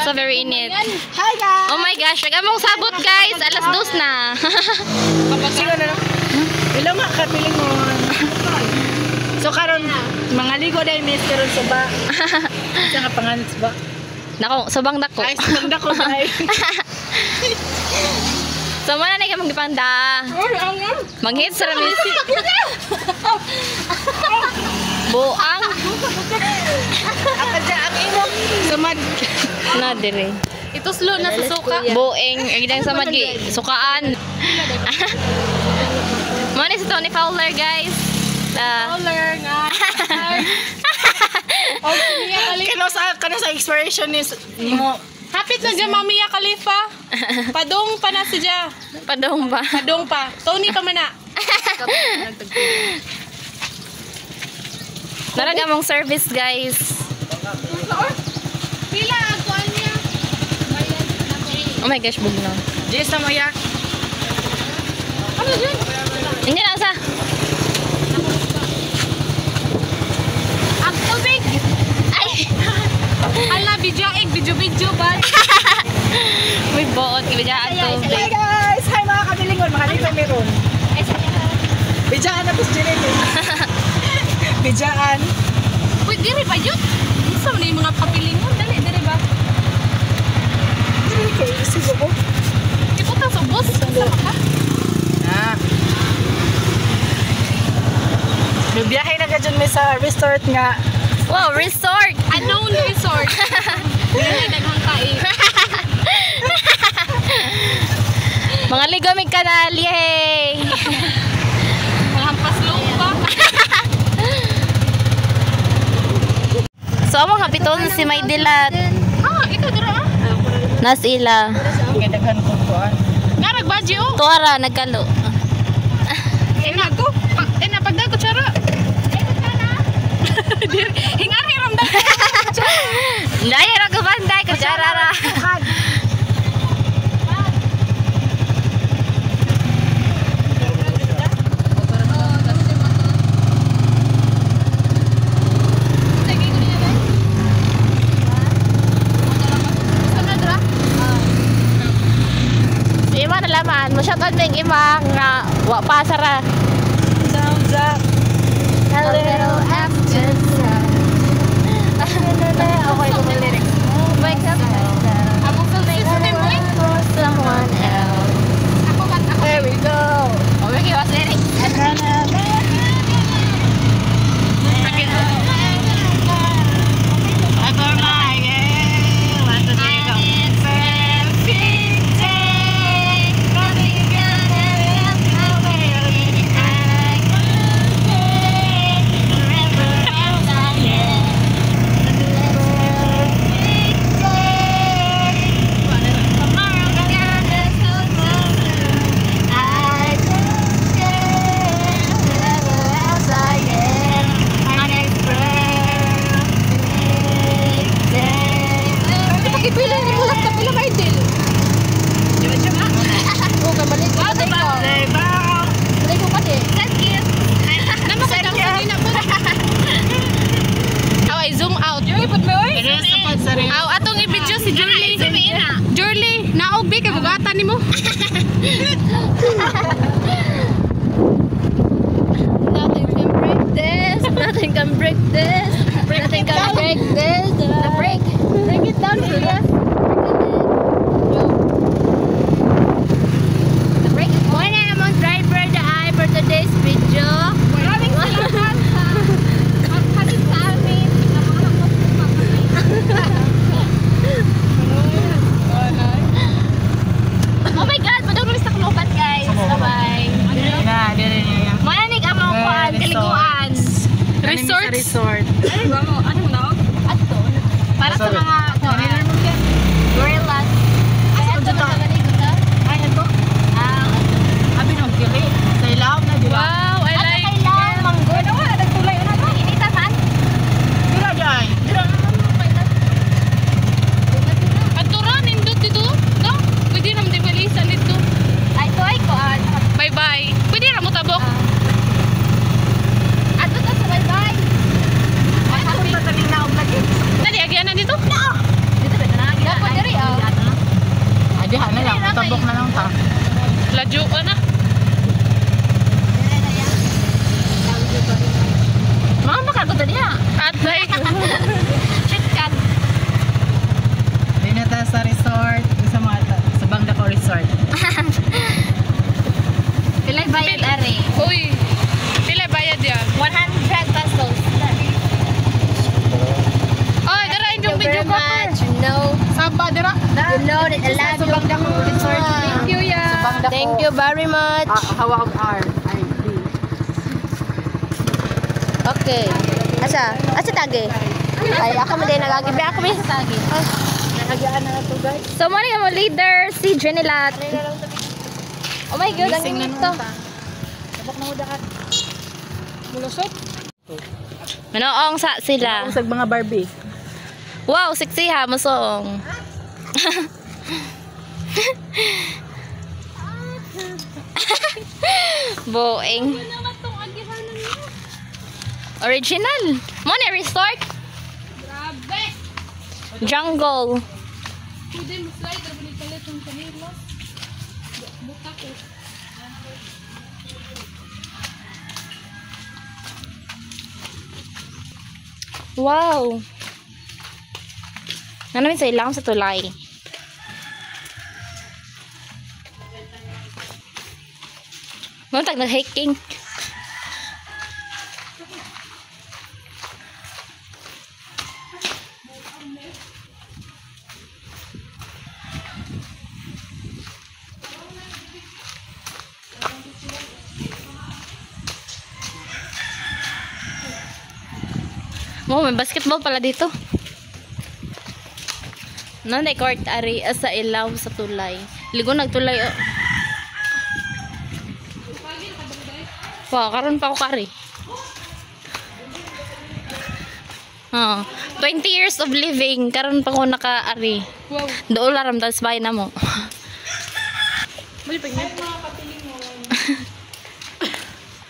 So very init. Hi guys! Oh my gosh, among sabot guys, 2:00 na. Sige na lang. Hello mga kapilingon. So karon mga ligo dahil miss karon suba. Sa nga pangalan suba? Nako, subang dako. Ay, subang dako ay. So mo na ni kay magpanda. Manghit sa rami. Buang. Ako dyan, ang imo. Sumad. Na dire. Ituslo na sa suka. Bueng, ang idang samad gi sukaan. Mo ni si Tony Fowler guys. Fowler nga. Kano sa expiration ni mo. Hapit na dyan, Mamiya Khalifa. Padong pa na siya. Padong ba? Padong pa. Tony pa man na. Naraga mong service guys. Pila ang niya. Oh my gosh, bugno. Jess na mo ya. Ano dyan? Hindi na sa. Ang tubig. Ay. Ala, video egg, video video ba? May buot, ibigay ang tubig. Hi guys! Hi mga kabilingon, mga lipa meron. Bidyaan na po si Jeanette. Bidyaan. Uy, diri ba yun? Unsa man yung mga kapilingon? Dali, diri ba? Dili kay isugo ko. Iputa sa bus. Unsa ka? Ah. Biyahe na ka dyan may sa resort nga. Wow, resort! Unknown resort. Dili daghang kain. Mga ligo mig kanal, yay! Mga hampas lupa. So, among hapiton si May Dilat. Ah, ikaw dira ah. Nas ila. Kay daghan ko kuan. Ngarag baji oh. Tuara, nagkalo. Eh na ko. Eh na pagdag ko chara. Hingari ramdam. Daya ra ko banday, kutsara ra. Ima na laman, mo shoutout mo yung ima nga wa pa sara. Sounds up. A little after sun. Okay, ko may lyrics. Wake up Among system mo eh. for someone else. Ako kat ako. There we go. Oh, okay, was lyrics. Pagpipili ni Bulak ka pila may deal. Oh, kabalik ko ka ko. Balik ko kasi. Nama ka daw sa na pa. Aw, ay zoom out. Put me oy. Aw, atong i-video si Jurley. Jurley, naog bi kay bugatan nimo. Nothing can break this. Nothing can break this. Nothing can break this. The break. Break it down, Julia. The break. Mo na among driver the eye for today's video. Maraming salamat sa paghatid sa amin. Oh my God, padung sa Tacloban guys. Bye-bye. Na, dire niya. Mo na nig among kuan kaliguan. Resort. Resort. Ano na? Ato. Para sa mga kuan. Tabok na lang ta. Ladyo ka na. Mga makaguto niya. Atay. Shit ka. Dili na ta sa resort. Sa mga sa Bangdako Resort. Pilay bayad are. Uy. Pila bayad yan? 100 pesos. Oy, dara inyong Thank you video very much. You know, Saba dara. you know that I love you. Resort. Thank you ya. Bangdako. Thank you very much. Ah, hawa og R. Ay, B. Okay. Asa? Asa tage? Ay, ako mo din nagagi. Be, ako mo sa tage. Nahagyaan na to, guys. So, mo ni mo leader, si Jenilat. Oh my God, ang Gising na init nun to. ta. Tabok na mo dakat. Mulusot. Manoong sa sila. Usag mga Barbie. Wow, sexy ha, masoong. Boing. Original. Mo ni resort. Grabe. Jungle. Pwede mo slide ra balik palit ang kanilas. Buta ko. Wow. Nanamin sa ilang sa tulay. Mga tag nag-hiking. Mo, may basketball pala dito. Nanay court ari sa ilaw sa tulay. Ligo nagtulay. Oh. Wow, karon pa ako kari. Oh, 20 years of living, karon pa ko nakaari. Wow. Dool aram tas bahay na mo. Mali pa niya.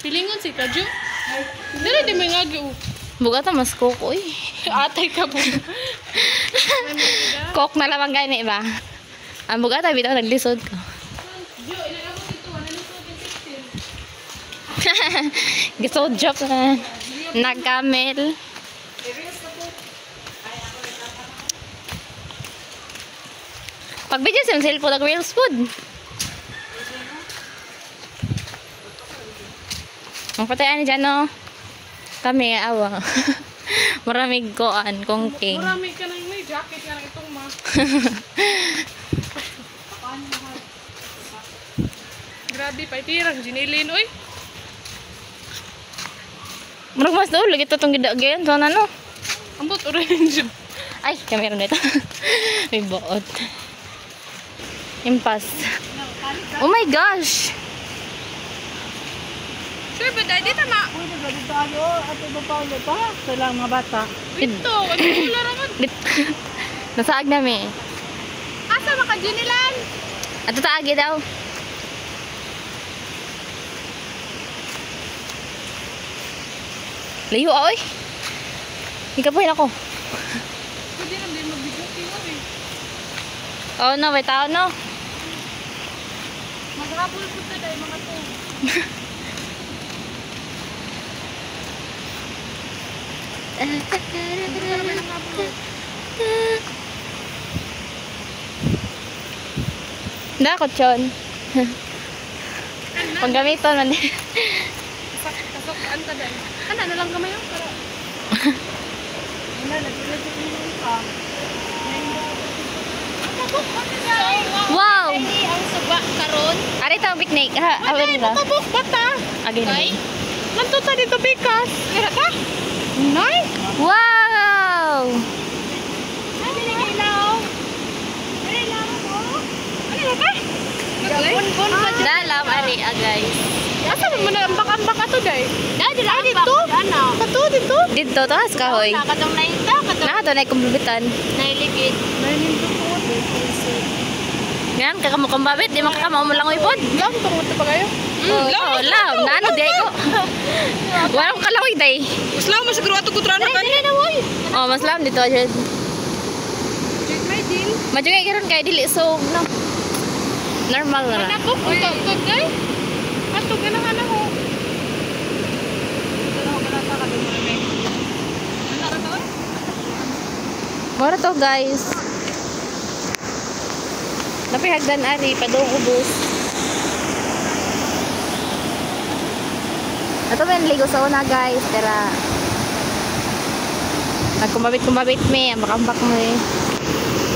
Pilingon si Kaju. Dili di may ngagi oh. Bugata mas koko eh. Atay ka po. Coke na lamang gani ba? Ang bugata bitaw naglisod ko. Jo, inalabot ito. Ano nito? 16. Gusto job na nagkamel. Pag video sa cellphone nag reels food. Ang patayan ni dyan, no? Kami, awa. Maraming koan, kongking. Marami ka nang may jacket ka nang itong ma. Grabe pa itirang jinilin oy. Murag mas daw, lagi to itong gidagyan. So, ano? Ambot orange. Ay, kamera nito. May buot. Impas. Oh my gosh! Sure ba dahil dito ma? Uy, naglabi tayo. Ate ba Paolo pa? Sa lang mga bata. Dito, ano wala raman. Nasaag nami. Asa maka jinilan? Ato taagi daw. Layo ah, oy. Ikapuhin ako. Pwede lang din mag-video kayo eh. Oh no, may tao no. Maghabol po ta dahil mga to. Dakot yun. Panggamiton man. Kasok anta dahil. Ana na lang kamay oh, para. Wow! Ang suba karon. Ari tawag picnic. Ha, awin ra. Tabok bata. Agin. Nanto ta dito pikas. Kira ta? Nay. Wow! Ano na ilaw? Ano ilaw mo? Ano na ka? Bun-bun pa. Dalam ari ah, guys. Asa man mo na ambak-ambak ato day? Dali Ah, dito? Kato dito? Dito taas kahoy. Katong nainta, katong Na to na kumbibitan. nailigid. Yan kakamukang babit, di man kakamao mo langoy pod. Lam tungod pa kayo? Oh, lam, na ano di ko. Walang kalangoy day. Mas lam mo siguro ato kutrano kan. Oh, mas lam dito jud. May deal. Madyo kay karon kay dili so no. Normal ra. Manabok unta to day. Ato ganahan ako. Mora to, guys. Napihagdan ari padung ubos. Ato man ligo sa una, guys, tara. Nagkumabit-kumabit me, makambak mo eh.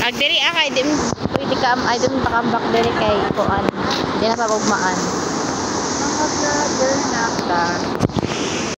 Ag diri ah kay di pwede ka ay di makambak diri kay kuan. Di na pagugmaan. Ta.